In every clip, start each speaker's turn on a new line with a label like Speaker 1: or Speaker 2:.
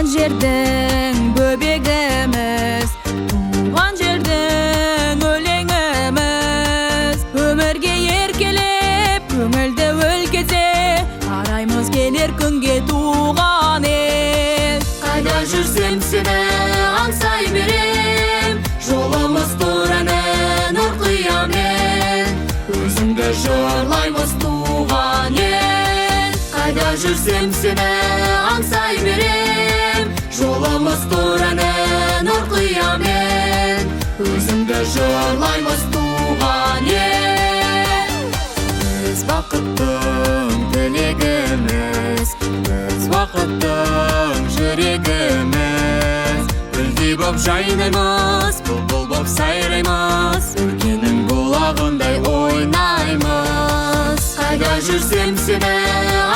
Speaker 1: Туған жердің бөбегіміз, туған жердің өлеңіміз. Өмірге еркелеп, көңілді өлкеде қараймыз келер күнге, туған ел. Қайда жүрсем, сені аңсай берем. Жолымыз тур әнін ұрқиямен. Өзіңді жырлаймыз, туған ел. Қайда жүрсем, сені аңсай берем. Жолымыз тур әнін ұрқиямен. Өзіңді жырлаймыз, туған ел. Біз бақыттың тілегіміз, біз уақыттың жүрегіміз. Гүлдей боп жайнаймыз, бұлбұл боп сайраймыз, өлкенің бұлағындай ойнаймыз. Қайда жүрсем, сені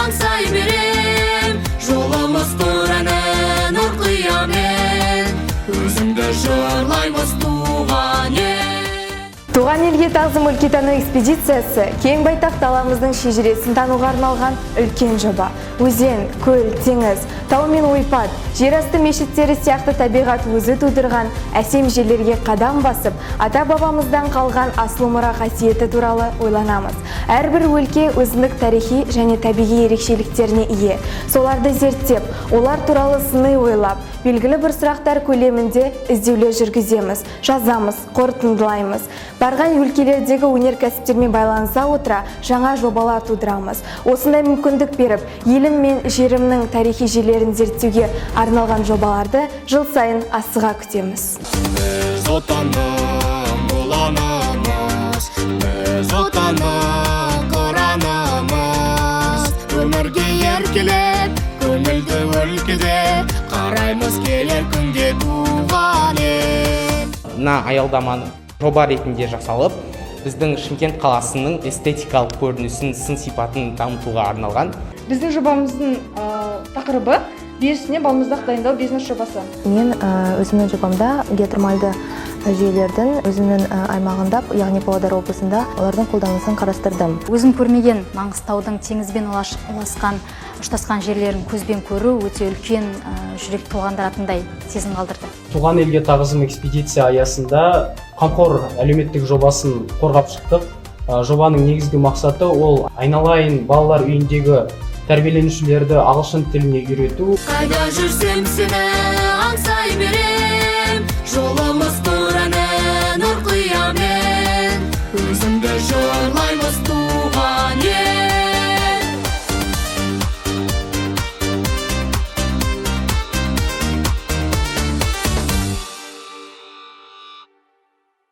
Speaker 1: аңсай берем. Жолымыз тур әнін ұрқиямен. Өзіңді жырлаймыз, туған ел.
Speaker 2: «Туған елге тағзым» өлкетану экспедициясы – кең байтақ даламыздың шежіресін тануға арналған үлкен жоба. Өзен, көл, теңіз, тау мен ойпат, жер асты мешіттері сияқты табиғат өзі тудырған әсем жерлерге қадам басып, ата бабамыздан қалған асыл мұра қасиеті туралы ойланамыз. Әрбір өлке өзіндік тарихи және табиғи ерекшеліктеріне ие. Соларды зерттеп, олар туралы сыни ойлап, белгілі бір сұрақтар көлемінде іздеулер жүргіземіз, жазамыз, қорытындылаймыз. Барған өлкелердегі өнеркәсіптермен байланыса отыра, жаңа жобалар тудырамыз. Осындай мүмкіндік беріп, елім мен жерімнің тарихи жерлерін зерттеуге арналған жобаларды жыл сайын асыға күтеміз.
Speaker 3: Біз Отанның ұланымыз, біз Отанның қыранымыз. Өмірге еркелеп, көңілді өлкеде қараймыз келер күнге, туған ел.
Speaker 4: Мына аялдаманы жоба ретінде жасалып, біздің Шымкент қаласының эстетикалық көрінісін, сын сипатын дамытуға арналған.
Speaker 5: Біздің жобамыздың тақырыбы – бие сүтінен балмұздақ дайындау бизнес жобасы.
Speaker 6: Мен өзімнің жобамда геотермальды жүйелердің өзімнің аймағында, яғни Павлодар облысында олардың қолданысын қарастырдым.
Speaker 7: Өзім көрмеген Маңғыстаудың теңізбен ұласқан, ұштасқан жерлерін көзбен көру өте үлкен, жүрек толғандыратындай сезім қалдырды.
Speaker 8: «Туған елге тағзым» экспедиция аясында «Қамқор» әлеуметтік жобасын қорғап шықтық. Жобаның негізгі мақсаты – ол айналайын балалар үйіндегі тәрбиеленушілерді ағылшын тіліне үйрету.
Speaker 1: Қайда жүрсем, сені аңсай берем.